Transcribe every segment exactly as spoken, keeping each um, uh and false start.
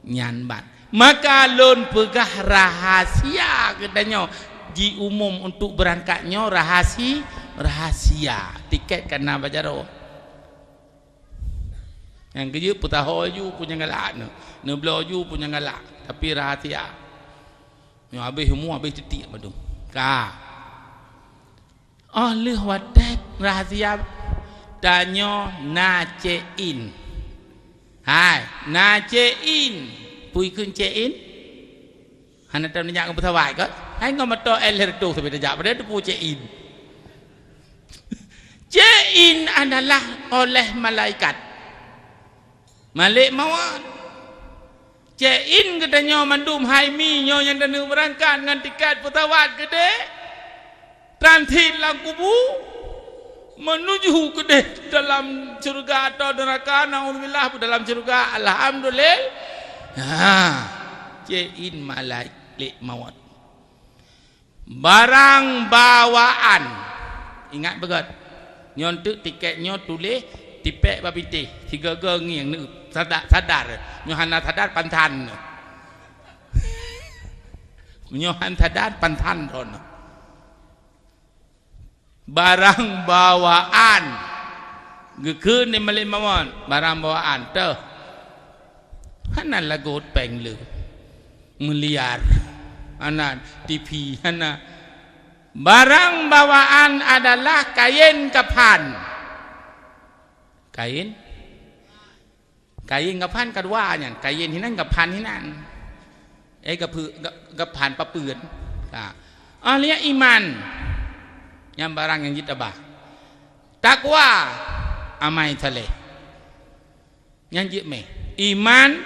Nyan ban. Maka lôn peugah rahasia geutanyoe, jiumum untuk beurangkat nyoe rahasi-, rahasia. Tiket ka na bak jaroe. Nyang keujeuet peutaho ju peue nyang galak neu-, neubloe ju peue nyang galak, tapi rahasia. Nyoe habéh umu, habéh titik mandum. Ka. Óh lheueh watée rahasia, tanyoe na check in. Hai, na check in. Peue kheun check in? Hana taneujak ngon pesawat kot. Hai ngon moto L seratus sabe tajak, padahai teupeu check in. Check in adalah oleh malaikat. Malek mawöt. Check in geutanyoe mandum hai mi nyoe nyang taneuk beurangkat ngon tiket pesawat keudeh, transit lam kubu, menuju keudeh dalam syeuruga atau neuraka, naudzubillah, dalam syeuruga, alhamdulillah. Ha, check in malek mawöt. Barang bawaan. Ingat beugöt. Nyoe teuk tiket nyoe tuléh tipék bak bintéh, sigoe-goe ngieng neueup. Sadar, sadar. Nyoe hana sadar, pantan. Nyoe han sadar, pantan droeneuh. Barang bawaan. Geukheun lé malek mawöt, barang bawaan. Teuh. Hana lagot péng le. Miliar. Hana T V, hana. Barang bawaan adalah kain kafan. Kain? Kain gaphan ka dua nyan, kain hinan gaphan hinan. Eh, gaphe-, ga-, gaphan papeuen. Ha. Ahli iman, nyan barang nyang jeuet tabah. Takwa, amai saleh. Nyan jeuet mé. Iman,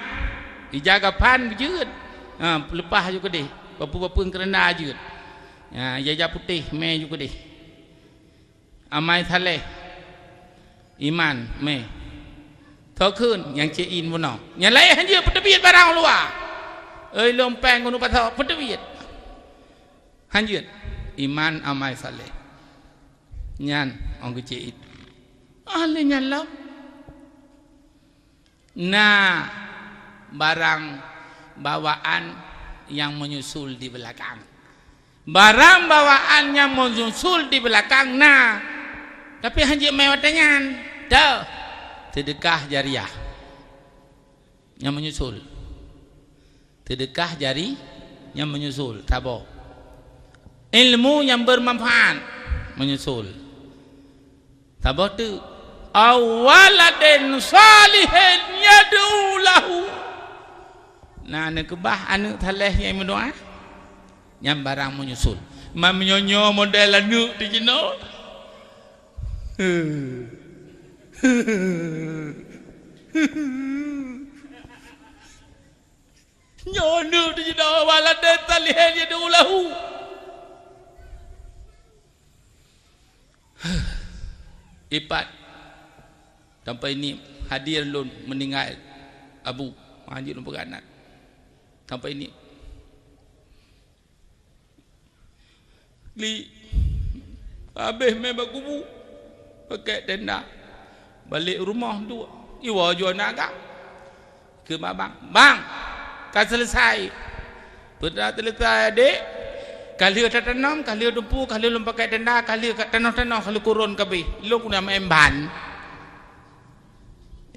ija gaphan jeuet. Ha, leupah ju keudeh. Papeuen-papeuen keurenda jeuet. Ha, ija-ija putéh mé ju keudeh. Amai saleh, iman, mé. Tho kheun nyang cék in bunoe. Nyang laén hanjeuet peuteubiet barang luwa. Oi, lôn péng keuneuk pasoe, peuteubiet. Hanjeuet. Iman, amai saleh. Nyan ong geucék in. Ah, lé nyan lom. Na barang bawaan nyang menyusul di belakang. Barang bawaan nyang menyusul di belakang na, tapi hanjeuet mé watée nyan. Teuh, seudeukah jariah nyang menyusul. Seudeukah jari nyang menyusul, saboh. Ilmu nyang bermanfaat menyusul. Saboh teuk, "Aw waladin shalihin yad'u lahu." Na neukeubah aneuëk saleh nyang meudoá, nyan barang menyusul. Man meunyoe nyoe model aneuëk di jinoe. Nyoe aneuëk di jinoe, "Aw waladin shalihin yad'u lahu." Ipat, sampai ni hadir lôn meuninggai abu, hanjeuet lôn peugah nan. Sampai ni. Li, habéh mé bak kubu, pakèk tenda. Balek rumoh duek, iwoe ju aneuk agam. Keu babah, "Bang, ka seuleusai." "Peue teuma seuleusai, adék?" "Ka lheueh tatanom, ka lheueh teumpu, ka lheueh lôn pakèk tenda, ka lheueh ka tanoh-tanoh, ka lheueh kuron kabéh. Lôn keuneuk meu'en ban."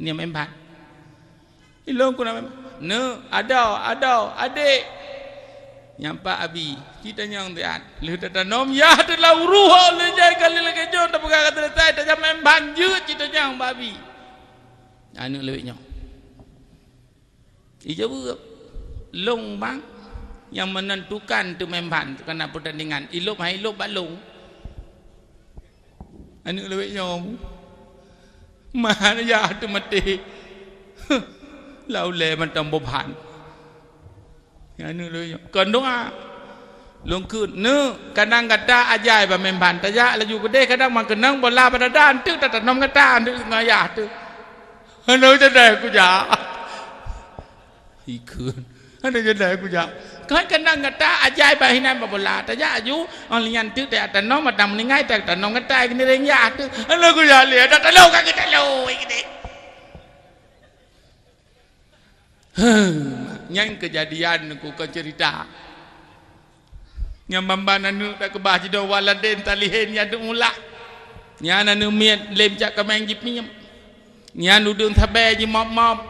Ini meu'en ban. Ilôn keuneuk meu'en ban. "Neuk, adoe, adoe, adék." Nyan pat abi, cit tanyong siat. Lheueh tatanom, yah teuh lam uroe, lheueh jai ka lheueh lagèe nyoe, tapeugah ka seuleusai, tajak meu'en ban jeuet, cit tanyong bak abi. Aneuëk lawét nyoe. Ijaweueb, "Lôn bang nyang meunentukan teumeu'en ban, kana peurtandingan, ilôb han ilôb bak lôn." Aneuëk lawét nyoe, "Man yah teumaté, lau lé mantong boh ban." Aneuëk lawét nyoe, "Kon doá." Lôn kheun, "Neuk, kadang gata ajai bak meu'en ban, tajak laju keudeh, kadang meukeunong bola bak dada, eunteuk tatanom gata, eunteuk singoh yah teuh." "Hana jadai kujak." Ikheun, "Hana jadai kujak." "Kon kadang gata ajai bak hinan bak bola, tajak laju, 'oh lheueh nyan teuk tajak tanom, mata meuninggai tajak tanom gata, keuneureng yah teuh." "Hana kujak lé, tatanom ka geutaloe, ikheun." Huh, Nyan keujadian, kon ceurita. Nyang ban-ban aneuk takeubah jinoe, "Waladin salihin yad'u lah." Nyan aneuk miet lé meucak kaméng jipiem. Nyan udeueng sabe jimop-mop.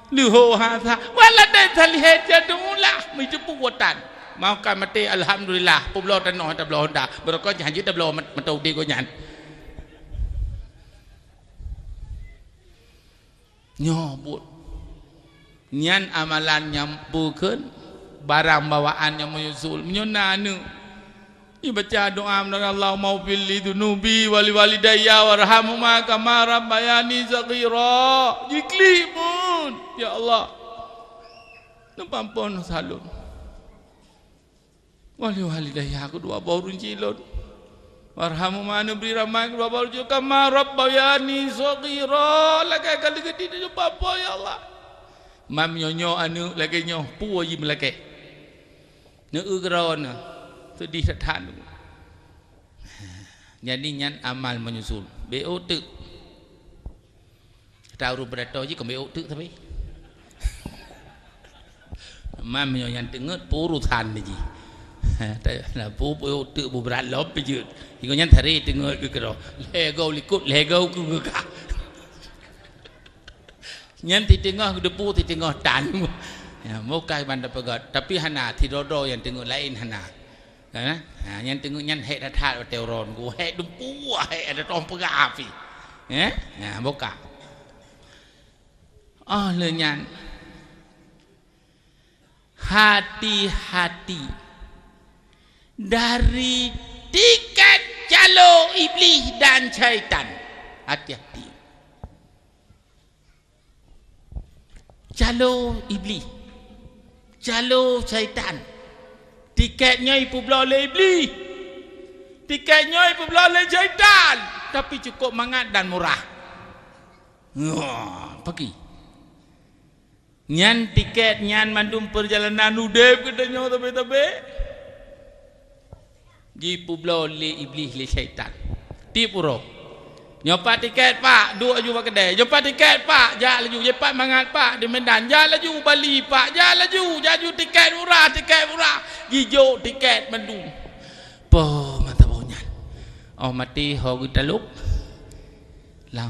Leuho hasa, "Waladin salihin yad'u lah." Meujeubu wotan. Maka maté, alhamdulillah, peubloe tanoh tabloe honda. Beureukat jih hanjeuet tabloe mat-, mata udeb gobnyan. Nyoe buet. Nyan amalan nyang bukon barang bawaan nyang menyusul. Meunyoe na aneuk, ibaca doa meunang, "Allahummaghfir li dzunubi wa li walidayya warhamhuma kama rabbayani shaghira." Jiklik pun, "Ya Allah, neupeuampôn dosa lôn." "Wa li walidayya," keudua boh ureueng cit lôn. "Warhamhuma," neubri rahmat, "keudua boh ureueng cit lôn, "kama rabbayani shaghira," lagèe ka lheueh geutanyoe papa, ya Allah. Mam nyoe-nyoe aneuk lagèe nyoe, peue jih meulakèe. Neu-eu keudroe na, seudeh that-that. Jadi nyan amal menyusul. Beu teuk. Ata ureueng peuratoe jih keumbék ôk teuk tapi. Mam nyoe nyang teungeut peurusan jih. Nah, pu-, pu-, ôk teuk bubrat lom peujeuet. Iko nyan tari teungeut keu keudroe. Lhèe goe likot, lhèe goe keu geukah. Nyan ti teungoh geudebu, ti teungoh tan. Ya, muka ban tapeugöt. Tapi hana, ti droe-droe nyang teungeut laén hana. Eh? Ha, nyan teungeut nyan hék that-that watèe uroe nyoe. Hék dumpeue, hék ada tong peugah api. Eh? Ha, buka. Oh, lheueh nyan. Hati-hati dari tiket calo iblih dan syaitan. Hati-hati. Calo iblih, calo syaitan. Tiket nyoe ipeubloe lé iblih. Tiket nyoe ipeubloe lé syaitan, tapi cukup mangat dan murah. Wah, pagi. Nyan tiket nyan mandum peurjalanan udeb geutanyoe tabe-tabe. Jipeubloe lé iblih, lé syaitan. Tiep uroe. "Nyoe pat tiket, Pak, duek laju bak keudè. Nyoe pat tiket, Pak, jak laju. Nyoe pat mangat, Pak, di Medan. Jak laju Bali, Pak, jak laju. Jak laju, tiket murah, tiket murah." Jijok tiket mandum. Poh, mata boh nyan. Oh, maté ho geutalop. Lang.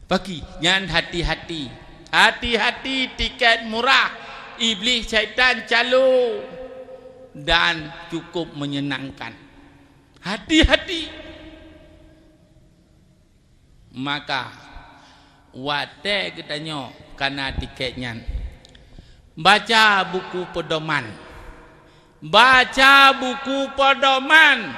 Pagi nyan hati-hati. Hati-hati tiket murah, iblih syaitan calo dan cukup menyenangkan. Hati-hati. Maka watèe geutanyoe kana tiket nyan, baca buku pedoman. Baca buku pedoman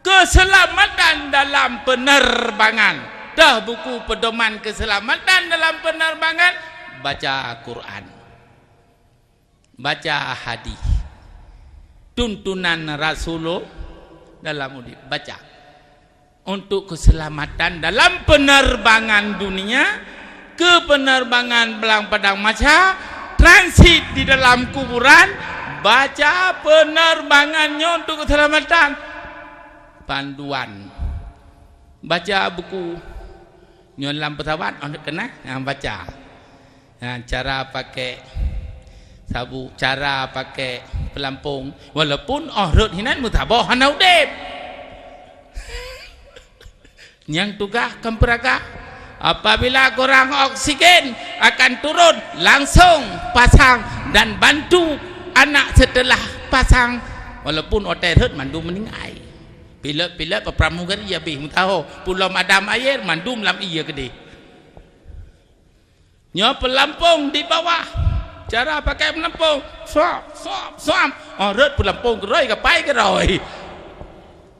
keselamatan dalam penerbangan. Toh buku pedoman keselamatan dalam penerbangan, baca Quran. Baca hadis. Tuntunan Rasulullah dalam udeb. Baca. Untuk keselamatan dalam penerbangan dunia ke penerbangan blang padang mahsyar, transit di dalam kuburan, baca penerbangan nyoe untuk keselamatan. Panduan. Baca buku nyoe lam peusawat, oh, keunah, ha, baca. Ha, cara pakai sabuk, cara pakai peulampong. Walaupun oh rhot hinan meusaboh hana udeb. Nyang tugaih kon peuraga. Apabila kurang oksigen akan turun, langsung pasang dan bantu anak setelah pasang. Walaupun watèe rhot mandum meuninggai. Pilot-pilot pramugari habéh meusaho, pulo madam air mandum lam ié keudeh. Nyoe peulampong di bawah. Cara pakai peulampong. Suap, suap, suap. Oh, rhot peulampong keudroe, kapai keudroe.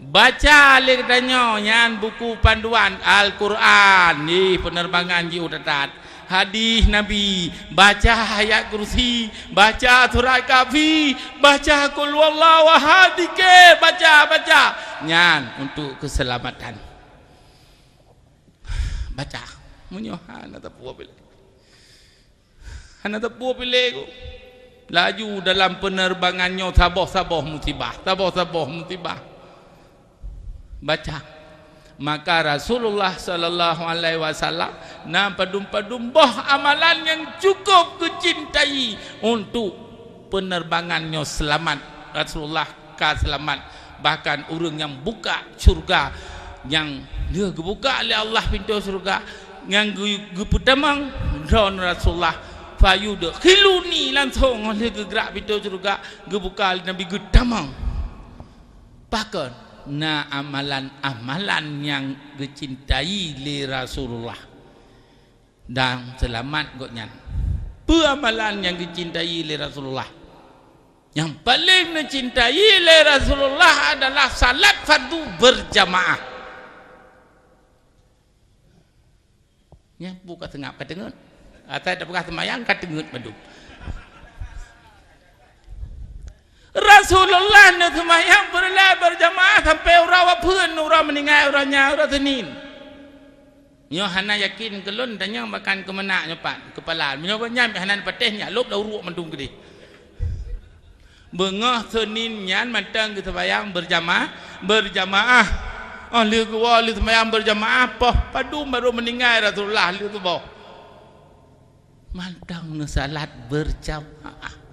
Baca lé geutanyoe nyan buku panduan Al-Quran. Ih, penerbangan jih that-that. Hadis Nabi, baca ayat kursi, baca surat Kahfi, baca qul huwallahu ahad, zikir, baca, baca. Nyan untuk keselamatan. Baca. Meunyoe hana tapeubuet piléh. Hana tapeubuet piléh ku. Laju dalam penerbangan nyoe saboh-saboh musibah, saboh-saboh musibah. Baca. Maka Rasulullah sallallahu alaihi wasallam Na padum-padum boh amalan nyang cukup geucintai untuk penerbangan nyoe seulamat. Rasulullah ka seulamat, bahkan ureuëng nyang buka syurga, nyang lheueh geubuka lé Allah pintoe syurga, nyang geu-, geupeutamong droe Rasulullah, fayudkhiluni, langsong lheueh geugrak pintoe syurga, geubuka lé Nabi, geutamong. Pakon? Na amalan-amalan nyang geucintai lé Rasulullah dan seulamat gobnyan. Peue amalan nyang geucintai lé Rasulullah? Nyang paleng neucintai lé Rasulullah adalah salat fardu berjamaah. Nyan peue ka seungab, ka teungeut. Asai tapeugah seumayang, ka teungeut mandum. Rasulullah neuseumayang peureulée berjamaah sampai uroe wafeuet, uroe meuninggai, uroe nyan, uroe Senin. Nyoe hana yakin keu lôn, tanyong bak Tuan Keumeunak nyoe pat, keupala. Meunyoe gobnyan hana neupatéh, nyak lôb dah uruek mandum keudeh. Beungoh Senin nyan mantong geuseumayang berjama-, berjamaah. Oh, lheueh geuwoe lheueh seumayang berjamaah, poh padum barô meuninggai Rasulullah lheueh suboh. Mantong neusalat berjamaah.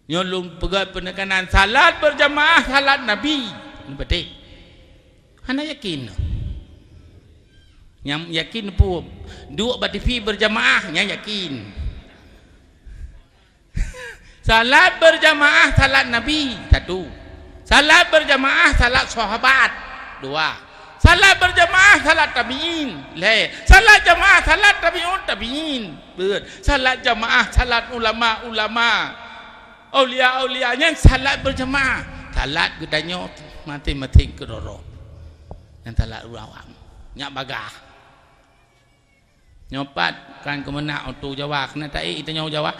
Nyoe lôn peugah peunekanan, salat berjamaah, salat Nabi. Neupatéh. Hana yakin. Nyang yakin peue? Duek bak T V berjamaah, nyan yakin. Salat berjamaah, salat Nabi, satu. Salat berjamaah, salat sahabat, dua. Salat berjamaah, salat tabi'in, lhée. Salat jamaah, salat tabi'ut tabi'in, peuet. Salat jamaah, salat ulama-ulama, aulia-aulia, nyan salat berjamaah. Salat geutanyoe maséng-maséng keudroe-droe. Nyan salat ureuëng awam. Nyak bagaih. Nyoe pat Tuan Keumeunak u Jawa, keuneuk taék tanyoe u Jawa.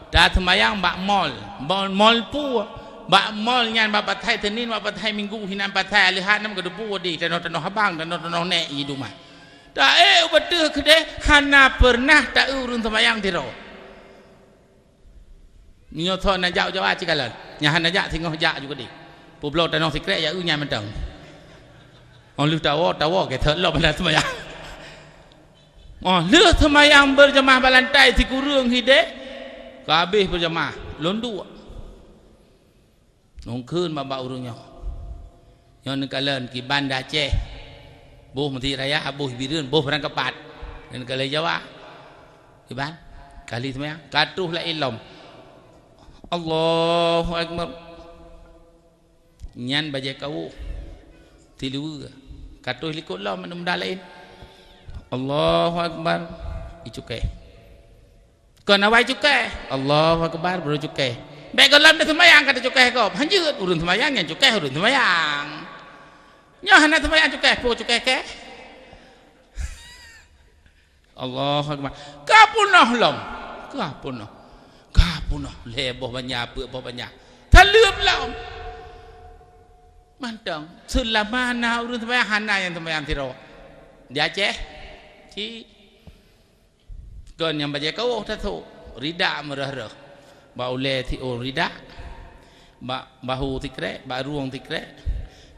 Taseumayang bak mall. Mall, mall peue? Bak mall nyan bak patai Senin, bak patai Minggu, hinan patai Aleuhat, nam keudeupu di tanoh-tanoh abang, tanoh-tanoh nék i dumah. Taék u beuteuh keudeh, hana peureunah taeu ureuëng seumayang sidroe. Meunyoe tho na jak u Jawa cikalon, nyan hana jak singoh jak ju keudeh. Peubloe tanoh sikrek ya eu nyan mantong. Oh lheueh tawoe, tawoe gét lom hana seumayang. Oh lheueh seumayang berjamaah bak lantai sikureueng hideh, ka habéh berjamaah, lôn duek. Lôn kheun bak-bak ureuëng nyoe. Nyoe neukalon kiban di Aceh. Boh Mesjid Raya, boh Bireuen, boh Barangkapat. Neukalon Jawa. Kiban, kali seumayang, ka troh laén lom. Allahu Akbar. Nyan bajée kawöh. Tiluweue. Ka troh likot lom, aneuk muda laén. Allahu Akbar. Icukéh. Kon awai cukéh. Allahu Akbar, baru cukéh. Bék gohlom neuseumayang ka teucukéh gob. Hanjeuet, ureuëng seumayang nyang cukéh ureuëng seumayang. Nyoe hana seumayang cukéh, peue cukéh keh? Allahu Akbar. Ka peunoh lom. Ka peunoh. Ka peunoh. Lhée boh banya, peuet boh banya. Taleueb lom. Mantong. Seulama na ureuëng seumayang, hana nyang seumayang sidroe. Di Aceh. Ci. Kon nyang bajée kawöh tasok, rida meureuh-reuh. Bak ulée siôn rida, bak bahu sikrek, bak rueng sikrek,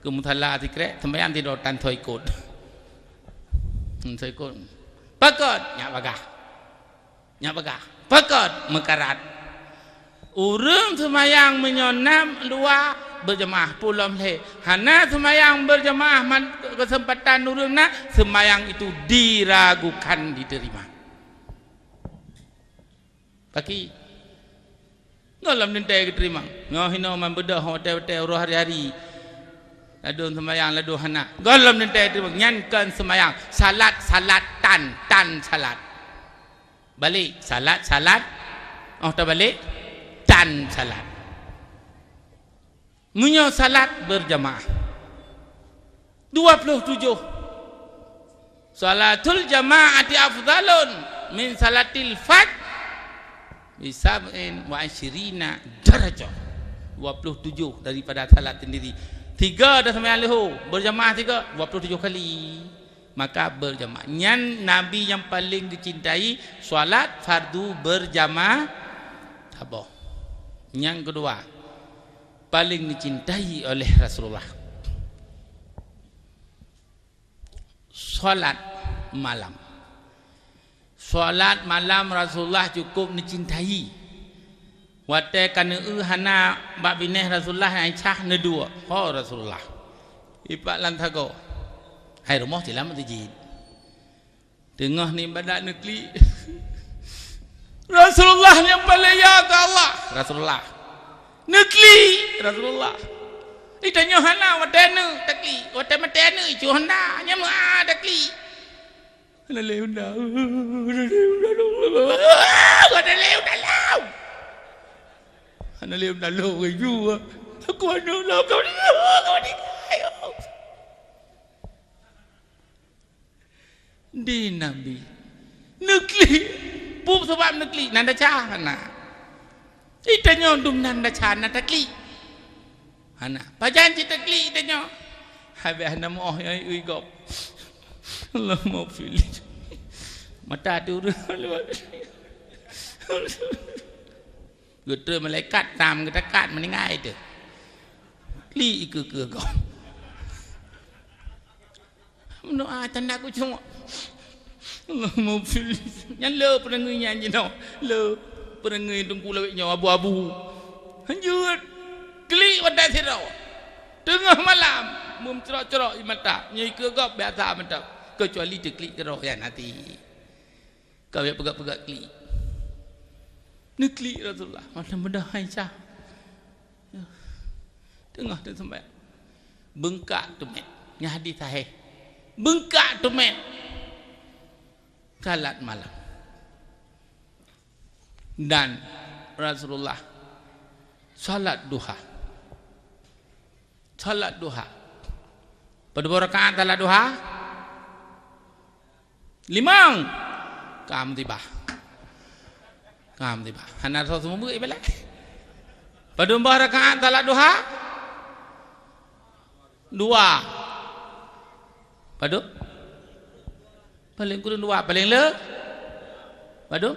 keu musala sikrek, seumayang sidroe tan soe ikot. Hmm, soe ikot. Pakon? Nyak bagaih. Nyak bagaih. Pakon? Meukarat. Ureuëng seumayang meunyoe nam dua berjamaah, pulom lhée. Hana seumayang berjamaah man-, keuseumpatan ureuëng na, seumayang itu diragukan diterima. Paki. Gohlom teuntée geuteurimong. Nyoe hinoe man beudôh watée-watée uroe hari-hari. Ladôm seumayang, ladôm hana. Gohlom teuntée geuteurimong. Nyan kon seumayang. Salat, salat, tan, tan salat. Balek, salat, salat. Oh, tabalek, tan salat. Meunyoe salat berjamaah, dua puluh tujoh. Salatul jama'ati afdalun min salatil fad bi sab'in wa isyrina darajah. Dua puluh tujoh daripada salat sendiri. Tiga dah seumayang leuhô, berjamaah tiga, dua puluh tujoh kali. Maka berjamaah. Nyan Nabi nyang paleng geucintai, salat fardu berjamaah saboh. Nyang keudua, paleng geucintai oleh Rasulullah, salat malam. Salat malam Rasulullah cukup neucintai. Watée ka neueu hana bak binéh Rasulullah, Aisyah neuduek, "Ho Rasulullah, ipak lam sagoe." Hai rumoh silam meuseujid. Teungoh neuibadat neuklik. Rasulullah nyang paleng ya keu Allah. Rasulullah. Neuklik Rasulullah. Ita nyoe hana watée neuk taklik, watée maté neuk icu hana, nyang meuah taklik. Hana lé unda. Hana lé unda lom. Hana lé unda lom, icu. Aku aneuk lom. Di Nabi. Neuklik. Peue sabab neuklik? Nan desya hana. Ita nyoe dum nan desya na taklik. Hana. Pajan cit taklik ita nyoe? Habéh hana meuoh nyang ui gob. Allahumma fili. Mata tu. Geutrön malaikat tam geutakat meuninggai teuh. Klik ikeue-keue gob. Meudoa tanda kucok. Allahumma fil. Nyan le peureungeue nyan jinoe. Le peureungeue teungku lawét nyoe abu-abu. Hanjeuet. Klik watée sidroe. Teungoh malam. Meumcrok-crok i mata. Nyoe ikeue gob biasa mantong. Keucuali teuklik keudroe nyan hati. Ka bék peugah-peugah klik. Neuklik Rasulullah. Mantong beudôh Aisyah. Teungoh teuh seumayang. Beungkak teumé. Nyan hadis sahih. Beungkak teumé. Salat malam. Dan Rasulullah salat duha. Salat duha. Padum boh rakaat salat duha? Limong. Ka meutibah. Ka meutibah. Hana soe seumeubeuet ibarat. Padum boh rakaat salat duha? Dua. Padum? Paléng kureueng dua, paléng le? Padum?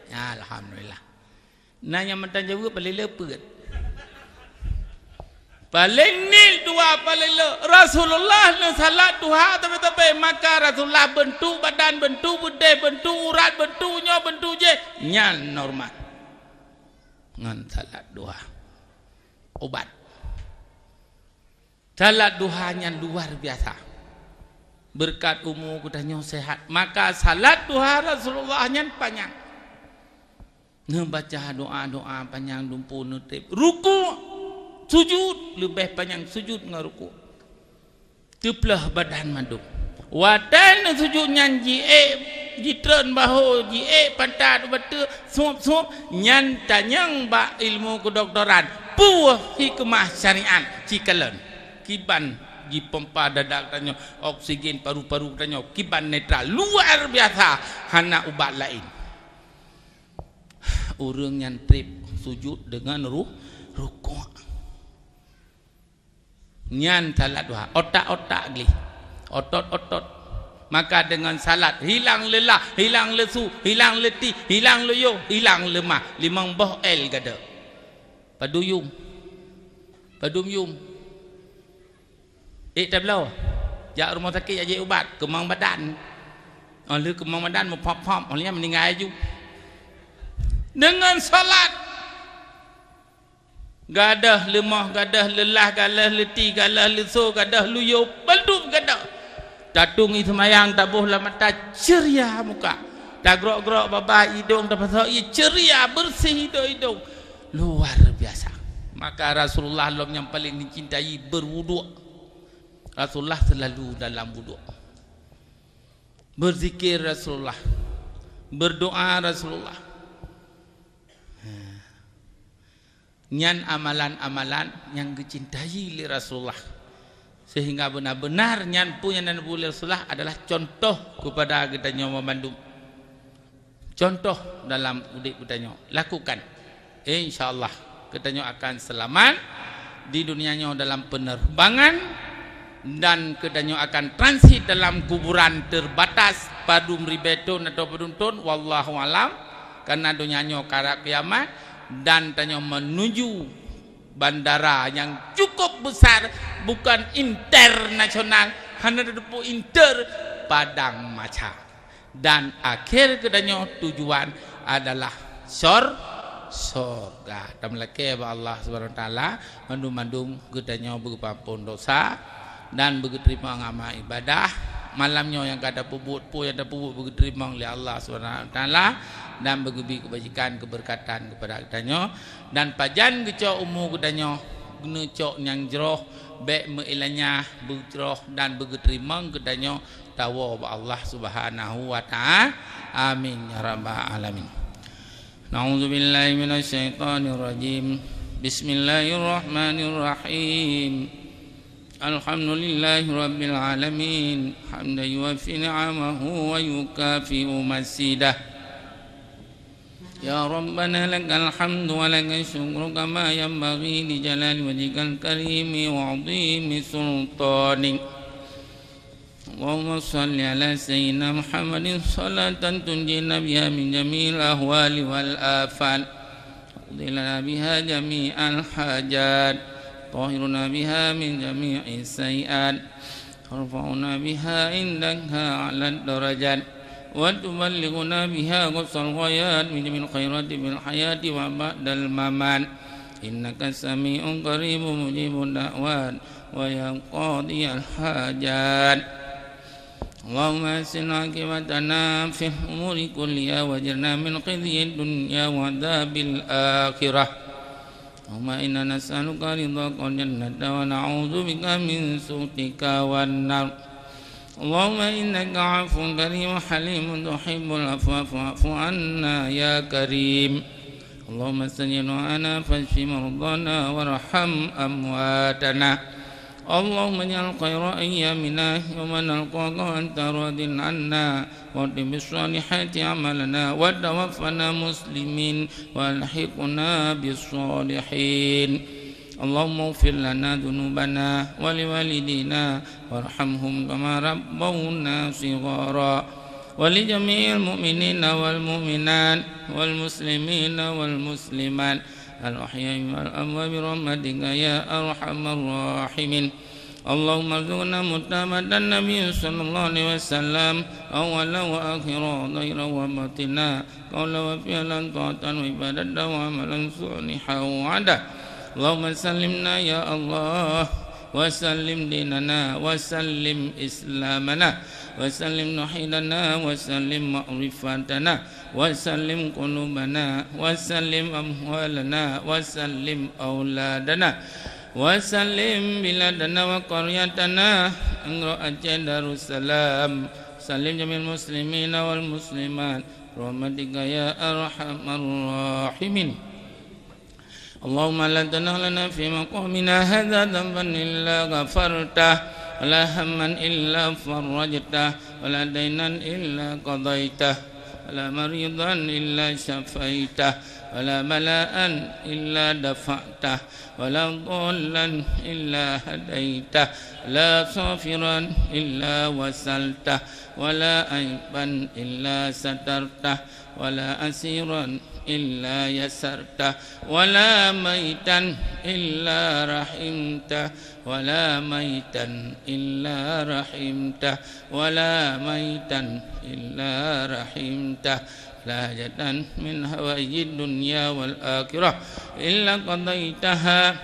Ya, alhamdulillah. Na nyang mantong jaweueb paléng le peuet. Paléng nil dua paléng le. Rasulullah neusalat duha tapi-tapi, maka Rasulullah beuntuk badan, beuntuk beudeh, beuntuk urat, beuntuk nyoe, beuntuk jéh, nyan normal. Ngon salat duha. Ubat. Salat duha nyan luar biasa. Beureukat umu geutanyoe seuhat, maka salat duha Rasulullah nyan panyang. Neubaca doa-doa panyang dumpeue neutreb. Rukuk, sujud, leubeh panyang sujud ngon rukuk. Teuplôh badan mandum. Watée neusujud nyan jiék, jitreun bahô, jiék pantat u bateue, sueb-sueb, nyan tanyong bak ilmu keudoktoran. Peue hikmah syariat cikalon? Kiban jipompa dada geutanyoe, oksigen paru-paru geutanyoe, kiban netral. Luar biasa, hana ubat laén. Ureuëng nyan treb sujud deungon ru-, rukuk. Nyan salat duha, otak-otak gleh, otot-otot. Maka deungon salat, hilang lelah, hilang lesu, hilang letih, hilang luyôh, hilang leumah. Limong boh L gata. Padum yum. Padum yum. Ék tabloe. Jak rumoh sakét jak jiék ubat, keumang badan. Óh lheueh keumang badan, meuphop-phop, óh lheueh nyan meuninggai aju. Deungon salat. Gadôh leumoh, gadôh leulah, gadôh leutih, gadôh leusoe, gadôh luyôh, bandum gadôh. Tatueng ie seumayang taboh lam mata, ceuria muka. Tagrok-grok babah idong, tapasoe ie, ceuria, beureuséh idong-idong. Luar biasa. Maka Rasulullah lom nyang paleng dicintai beuwuduek. Rasulullah seulalu dalam wuduek. Beuzikir Rasulullah. Beudoa Rasulullah. Nyan amalan-amalan nyang geucintai lé Rasulullah, seuhingga beuna-beuna nyan peue nyang na neubuet lé Rasulullah adalah contoh keupada geutanyoe banmandum. Contoh dalam udeb geutanyoe, lakukan. Insya Allah, geutanyoe akan seulamat di dunia nyoe dalam peuneureubangan, dan geutanyoe akan transit dalam kuburan teurbatas padum ribée thon atawa padum thon, wallahu alam. Karena donya nyoe karab kiamat dan tanyoe menuju bandara nyang cukup besar, bukan internasional, hana teupeu inter, Padang Macha. Dan akhé geutanyoe tujuan adalah sor-, sorga. Tameulakée bak Allah Subhanahu Wa Taala, mandum-mandum geutanyoe beugeupampon dosa dan beugeuteurimong amal ibadah. Malam nyoe nyang ka tapeubuet, peue nyang tapeubuet beugeuteurimong lé Allah Subhanahu Wa Taala dan beugeubi keubajikan, keubeureukahan keupada geutanyoe. Dan pajan geucok umu geutanyoe, neucok nyang jroh, bék meuilanya beujroh dan beugeuteurimong geutanyoe tawoe bak Allah Subhanahu wa Ta'ala. Amin ya rabbal alamin. A'udzubillahi minasyaitonirrajim. Bismillahirrahmanirrahim. Alhamdulillahi rabbil alamin. Hamdan yuwafi ni'amahu wa yukafi'u mazidah. Ya Rabbana lakal hamdu wa lakal syukru kama yanbaghi li jalali wajhikal karimi wa 'azimi sultanik. Allahumma shalli ala sayyidina Muhammadin salatan tunjina biha min jami'il ahwali wal afat. Taqdi lana biha jami'al hajat. Tahhiruna biha min jami'is sayyi'at. Tarfa'una biha indaka a'lad darajat. Wa tuballighuna biha aqsal ghayat min jami'il khairati fil hayati wa ba'dal mamat. Innaka sami'un qaribun mujibud da'wat. Wa ya qadiyal hajat. Allahumma ahsin aqibatana fil umuri kulliha wa ajirna min khizyid dunya wa adzabil akhirah. Allahumma inna nas'aluka ridhaka wal jannata wa na'udzubika min sukhatika wan nar. Allahumma innaka 'afuwun karimun halimun tuhibbul 'afwa fa'fu 'anna ya karim. Allahumma stajib du'ana fashfi mardana warham amwatana. Allahumma ij'al khaira ayyamina yauma nalqaka wa anta radin 'anna. Wa atim bis shalihati a'malana wa tawaffana muslimin wa alhiqna bis shalihin. Allahumma ighfir lana dzunubana wa liwalidina warhamhum kama rabbawna shighara. Wa li jami'il mu'minina wal mu'minat wal muslimina wal muslimat al ahya'i wal amwat bi rahmatika ya arhamar rahimin. Allahumma rzuqna mutaba'atan Nabi sallallahu alaihi wasallam awwalan wa akhiran, zahiran wa batina, qaulan wa fi'lan, ta'atan wa ibadatan wa amalan shalihan wa ada. Allahumma sallimna ya Allah, wa sallim dinana, wa sallim islamana, wa sallim tauhidana, wa sallim ma'rifatana, wa sallim qulubana, wa sallim amwalana, wa sallim auladana. Wa sallim biladana wa qaryatana, Aceh Darussalam. Sallim jami'al muslimina wal muslimat. Rahmatika ya arhamar rahimin. Allahumma la tada'lana fi maqamina hadza dzanban illa ghafartah, wa la hamman illa farrajtah, wa la dainan illa qadaitah, wa la maridan illa syafaitah, wa la bala'an illa dafa'tah, wa la dhallan illa hadaitah, wa la safiran illa wasaltah, wa la aiban illa satartah, wa la asiran illa yasartah, wa la maitan illa rahimtah, wa la maitan illa rahimtah, wa la maitan illa rahimtah. La hajatan min hawaijid dunya wal akhirah illa qadaitaha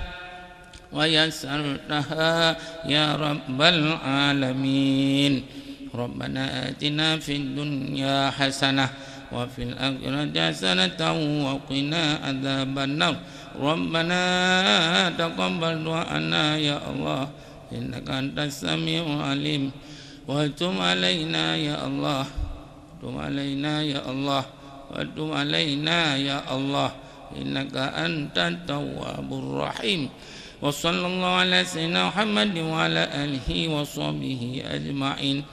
wa yassartaha ya rabbal alamin. Rabbana atina fid dunya hasanah wa fil akhirati hasanatan wa qina adzabannar. Rabbana taqabbal du'ana ya Allah, innaka antas samiul alim, wa tub alaina ya Allah. Tub alaina ya Allah, wa tub alaina ya Allah, innaka antat tawwabur rahim. Wa sallallahu ala sayyidina Muhammadin wa ala alihi wa sahbihi ajma'in.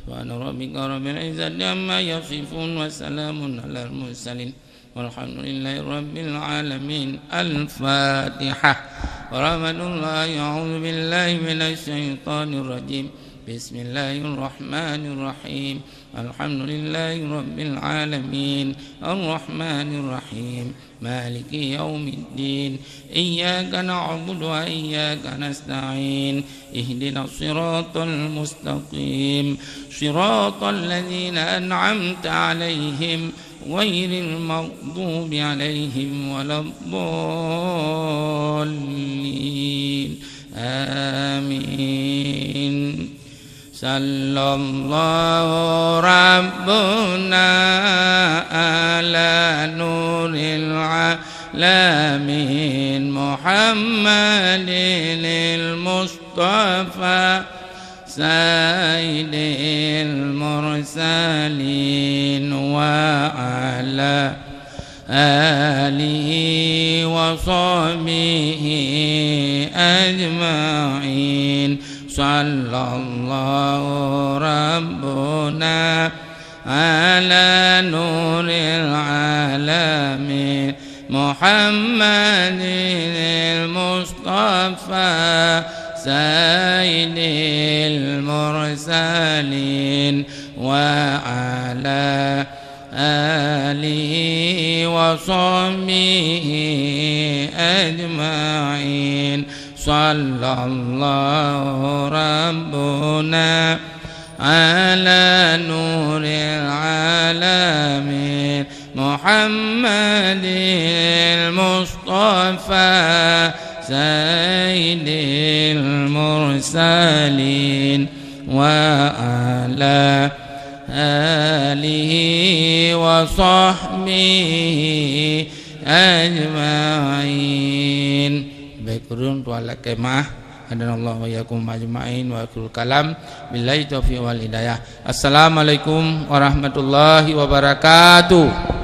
Subhana rabbika rabbil izzati amma yasifun, wa salamun alal mursalin, walhamdulillahi rabbil alamin. Al-Fatihah. Warahmatullahi, a'udzu billahi minasy syaithanir rajim. بسم الله الرحمن الرحيم. الحمد لله رب العالمين. الرحمن الرحيم. مالك يوم الدين. إياك نعبد وإياك نستعين. اهدنا الصراط المستقيم. صراط الذين أنعمت عليهم غير المغضوب عليهم ولا الضالين. آمين. صلى الله ربنا على نور العالمين محمد المصطفى سيد المرسلين وعلى آله وصحبه أجمعين. صلى الله ربنا على نور العالمين محمد المصطفى سيد المرسلين وعلى آله وصحبه أجمعين. صلى الله ربنا على نور العالمين محمد المصطفى سيد المرسلين وعلى آله وصحبه أجمعين. Baik, ulôn tuan lakée meu'ah. Hadanallahu wa iyyakum ajma'in wa akhirul kalam. Billahi taufiq wal hidayah. Assalamualaikum warahmatullahi wabarakatuh.